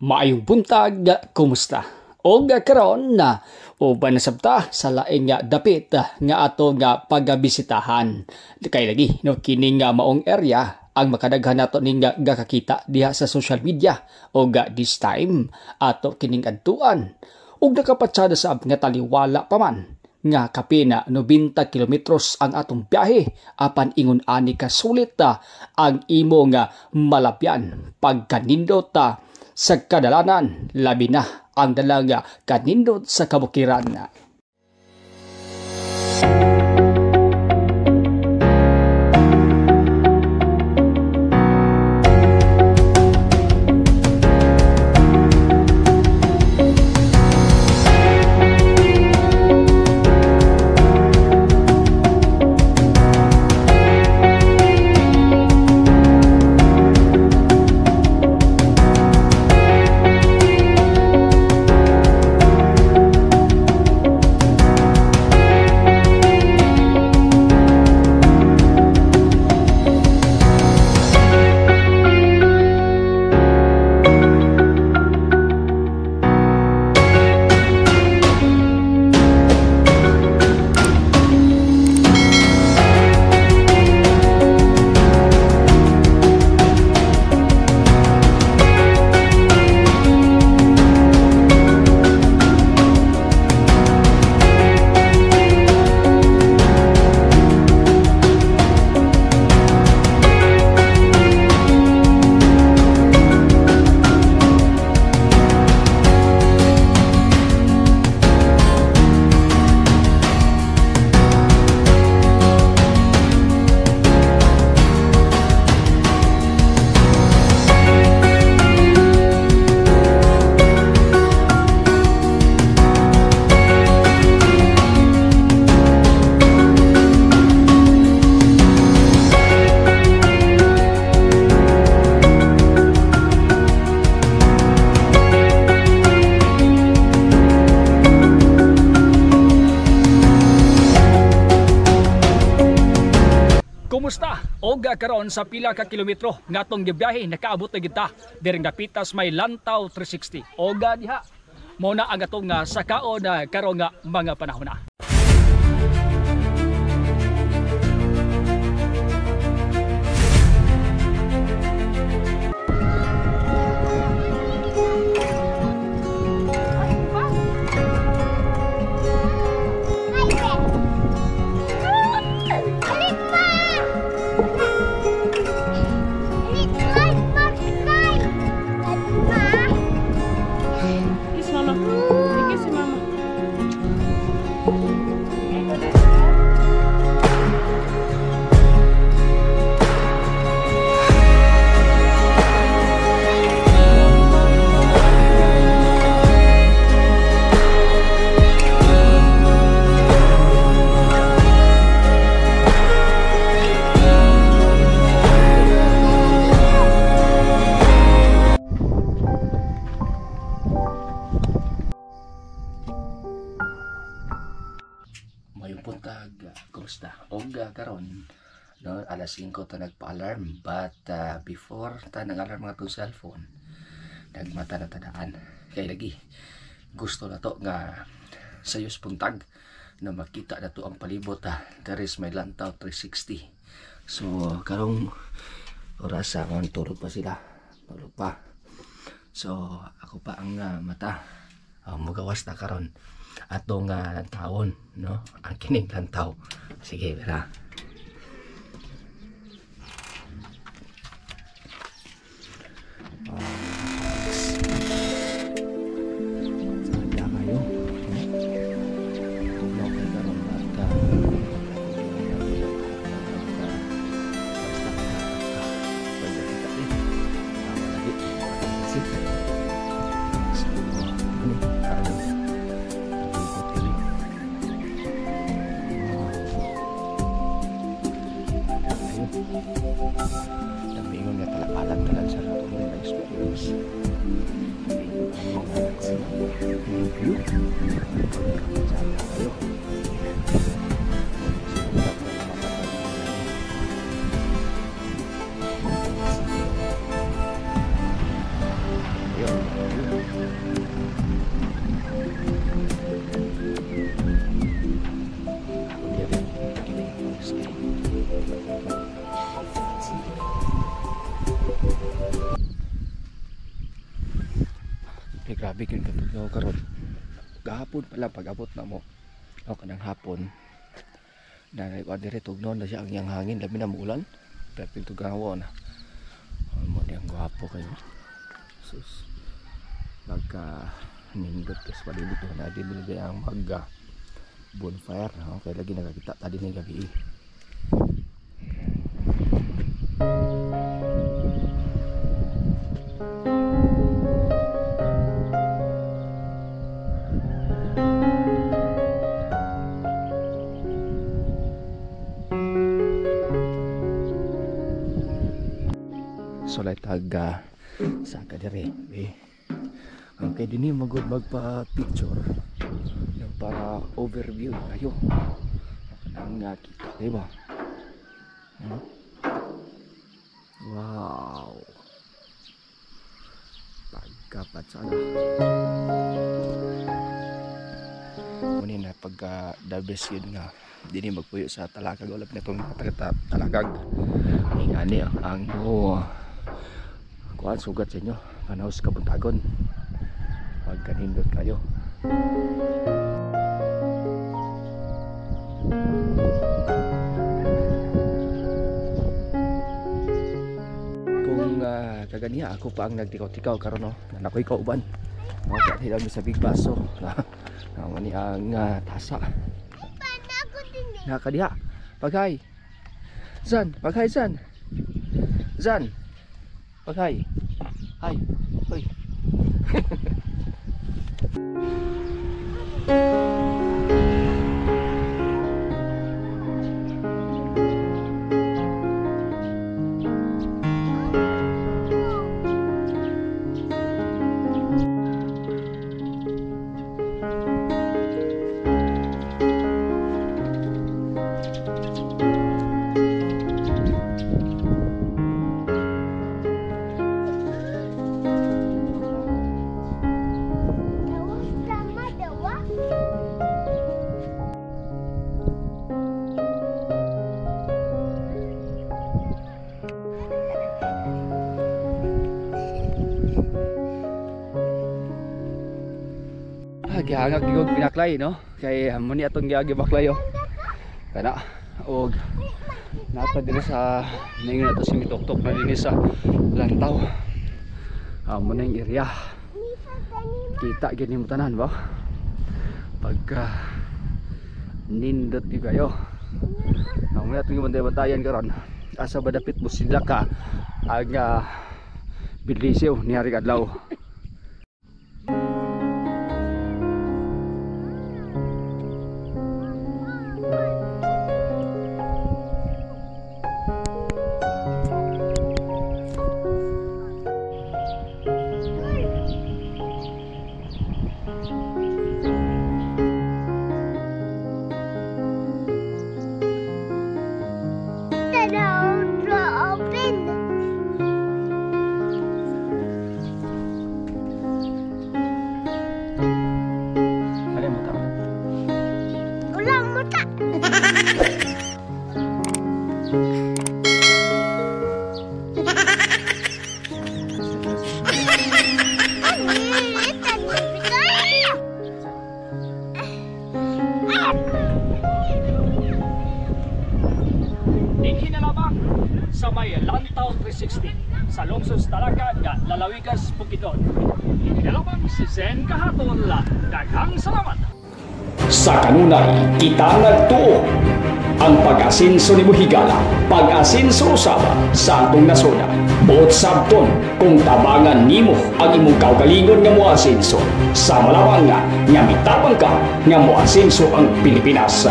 Maayong buntag, kumusta? Og karon na uban na sabta sa laing nga dapit nga ato nga pagabisitahan. Kay lagi no kini nga maong area ang makadaghan nato ning gakakita diha sa social media og this time ato kining adtuan ug nakapatsada sa nga taliwala pa man nga kapina 90 kilometros ang atong biyahe apan ingon ani ka sulit ang imo nga malapyan pagkanindot sa kadalanan, labi na ang dalaga kanindot sa kabukiran. Kumusta? Og karon sa pila ka kilometro nga atong gibiyahe nakaabot na kita diring dapitas may Lantaw 360. Og diha mao na ang atong sakaon karon nga mga panahon na. Kumusta? Og karon no, alas 5 ta nagpa-alarm, but before ta nag-alarm nga atong cellphone nagmata na tadaan kay lagi gusto na to nga sayos puntag na makita na to ang palibot. There is my Lantaw 360. So karong oras ako tulog pa sila, tulog pa. So ako pa ang mata mugawas na karon atong taon no ang kining lantaw. Sige, bera. Sada kayo. Tugnaw kayo karon at Namingon nga talapalan talan sa ratong na experience. View. Sana kayo. Ayun. Grabe gyud katugnaw karon. Gahapon pala pag-abot na mo. O kanang hapon. Na diri tugnaw na siya ang iyang hangin, labi na muulan. Pero tugnaw na. Mo ni ang gwapo kayo. Sus. Pagka nindot kas palibot na di nila ang mag bonfire. Okay, lagi nakakita tadi ni gabi. So like tag sa kadire eh. Okay, dinhi magud magpa-picture yung para overview kayo. Kanang kita, di ba? Wow. Pagkapatsada. Muna na pagka the best yun nga dinhi magpuyo sa Talakag, wala pa natong Talakag. Ingani ang kuan sugat sa inyo panahos kabuntagon pagka nindot kayo. Kung kaganiya ako pa ang nagtikaw-tikaw karon no, nanakoy kauban. Okay, hilang sa big baso. Ang ani ang tasa. Nakadiha. Paghay. Zan, paghay Zan. Zan. Paghay. Hi. Hoy. Gihangag gigog pinaklay no, kay mo ni atong giagi baklay oh. Kana og nata diri sa ningon nato si mitoktok na dinhi sa Lantaw. Mo na yung area. Kita gyud nimo tanan ba? Pagka nindot gyud kayo. Ang mo atong gibantay-bantayan karon. Asa ba dapit mo sila ka ang bidlisiw ni Haring Adlaw. Sa may Lantaw 360 sa Lungsod Talakag, Lalawigas, Bukidnon. Hindi na lamang si Zen Kahatol. Daghang salamat! Sa kanunay, kita nagtuo ang pag-asinso ni Buhigala, pag-asinso usab sa atong nasuna. Buot sabton kung tabangan nimo ang imong kaugalingon nga moasinso. Sa malawang nga mitabang ka nga moasinso ang Pilipinas.